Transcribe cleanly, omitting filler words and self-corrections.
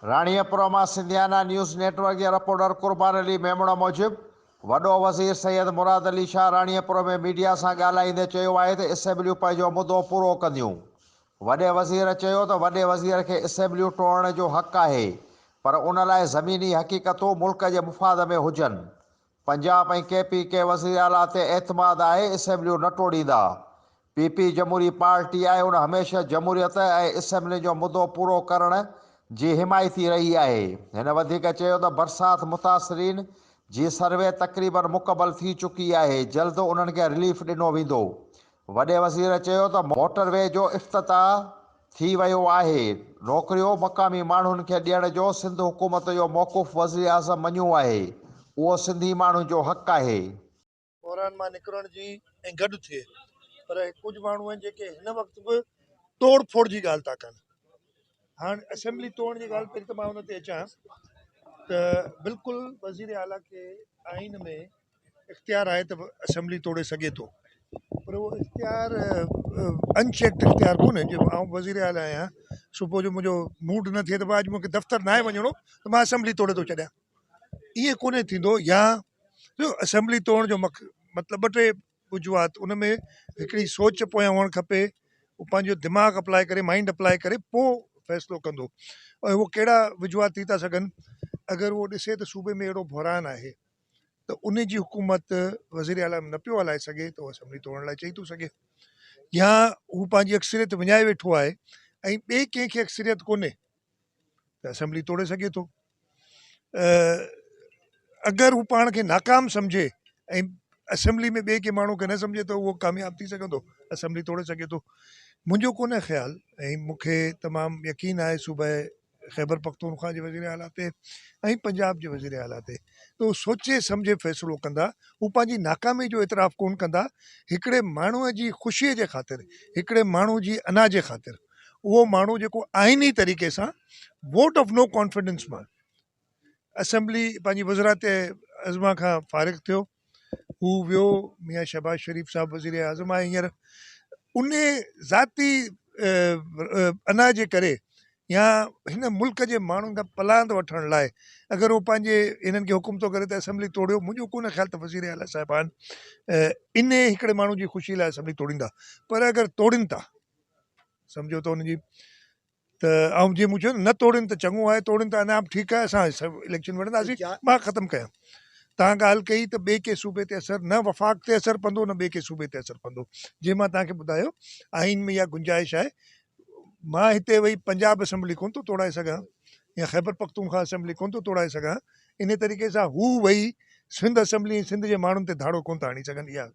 راڻيپور مان Sindhiana news net work جي reporter Qurban Ali Memon موجب وڏو وزير سيد مراد علي شاهه راڻيپور ۾ ميڊيا سان ڳالهائيندي چيو آهي ته اسيمبليون پنهنجو مدو پورو ڪنديون. وڏي وزير چيو ته وڏي وزير کي اسيمبليون ٽوڙڻ جو حق آهي پر ان لاء زميني حقيقتون ملڪ جي مفاد ۾ هجن. پنجاب ۽ ڪي پي ڪي وزيراعليٰ تي اعتماد آهي، اسيمبليون نه ٽوڙيندا. پي پي جمهوري پارٽي آهي، ان هميشه جمهوريت ۽ اسيمبلين جو مدو پورو ڪرڻ جي حمايتي رهي آهي. هن وڌيڪ چيو ته برسات متاثرين جي سروي تقريبن مڪمل ٿي چڪي آهي، جلد انهن کي رليف ڏنو ويندو. وڏي وزير چيو ته موٽر وي جو افتتاح ٿي ويو آهي، نوڪريون مقامي ماڻهن کي ڏيڻ جو سنڌ حڪومت جو موقف وزيراعظم مڃيو آهي، اهو سنڌي ماڻهن جو حق آهي. بحران مان نڪرڻ جي ۽ گڏ ٿئي پر ڪجهه ماڻهو آهن جيڪي هن وقت به ٽوڙ ڦوڙ جي ڳالهه ٿا ڪن. هاڻ اسيمبلي ٽوڙڻ جي ڳالهه پهرين ته مان ان تي اچان ته بلڪل وزير اعليٰ کي آئين ۾ اختيار آهي ته اسيمبلي ٽوڙي سگهي ٿو پر اهو اختيار انچيڪڊ اختيار ڪونهي جي آئون وزير اعليٰ آهيان صبح جو منهنجو موڊ نه ٿئي ته اڄ مونکي دفتر ناهي وڃڻو ته مان اسيمبلي ٽوڙي ٿو ڇڏيان ائين ڪونهي ٿيندو يا اسيمبلي ٽوڙڻ جو مطلب ٻه ٽي وجوهات ان ۾ هڪڙي سوچ پويان هئڻ کپي هو پنهنجو دماغ اپلائي ڪري مائنڊ اپلائي ڪري پوء فيصلو ڪندو ۽ اهو ڪهڙا وجوهات ٿي ٿا سگهن اگر اهو ڏسي ته صوبي ۾ اهڙو بحران آهي ته ان جي حڪومت وزير اعليٰ نه پيو هلائي سگهي ته اهو اسيمبلي ٽوڙڻ لاء چئي ٿو سگهي يا هو پنهنجي اڪثريت وڃائي ويٺو آهي ۽ ٻئي ڪنهن کي اڪثريت ڪونهي ته اسيمبلي ٽوڙي سگهي ٿو اگر هو پاڻ کي ناڪام سمجهي ۽ اسيمبلي ۾ ٻئي ڪنهن ماڻهو کي نه سمجهي ته اهو ڪامياب ٿي سگهندو اسيمبلي ٽوڙي سگهي ٿو منهنجو ڪونهي خيال ۽ مونکي تمام يقين آهي صوبه خيبر پختونخوا جي وزير اعليٰ تي ۽ پنجاب جي وزير اعليٰ تي ته هو سوچي سمجهي فيصلو ڪندا هو پنهنجي ناڪامي جو اعتراف ڪون ڪندا هڪڙي ماڻهو جي خوشي جي خاطر هڪڙي ماڻهو جي انا جي خاطر اهو ماڻهو جيڪو آئيني طريقي سان ووٽ آف نو ڪانفيڊنس مان اسيمبلي پنهنجي وزرات عظميٰ کان فارغ ٿيو هو ويو ميان شهباز شريف صاحب وزير اعظم آهي هينئر ان ذاتي انا جي ڪري يا هن ملڪ جي ماڻهن کان پلاند وٺڻ لاء اگر هو پنهنجي هنن کي حڪم ٿو ڪري ته اسيمبلي ٽوڙيو منهنجو ڪونه خيال ته وزير اعليٰ صاحبان ان هڪڙي ماڻهو جي خوشي لاء اسيمبلي ٽوڙيندا پر اگر ٽوڙين ٿا سمجهو ته ان جي ته آئون جيئن مون چيو نه توڙين ته چڱو آهي توڙين ته اڃا به ٺيڪ آهي اسان سڀ اليڪشن وڙهنداسين مان ختم ڪيان تان ڳالهه ڪئي ته ٻئي ڪنهن صوبي تي اثر نه وفاق تي اثر پوندو نه ٻئي ڪنهن صوبي تي اثر پوندو جيئن مان تان کي ٻڌايو آئين ۾ اها گنجائش آهي مان هتي ويهي پنجاب اسيمبلي ڪونه ٿو توڙائي سگهان يا خيبر پختونخوا اسيمبلي ڪونه ٿو توڙائي سگهان ان طريقي سان هو ويهي سنڌ اسيمبلي ۽ سنڌ جي ماڻهن تي ڌاڙو ڪونه ٿا هڻي سگهن اها.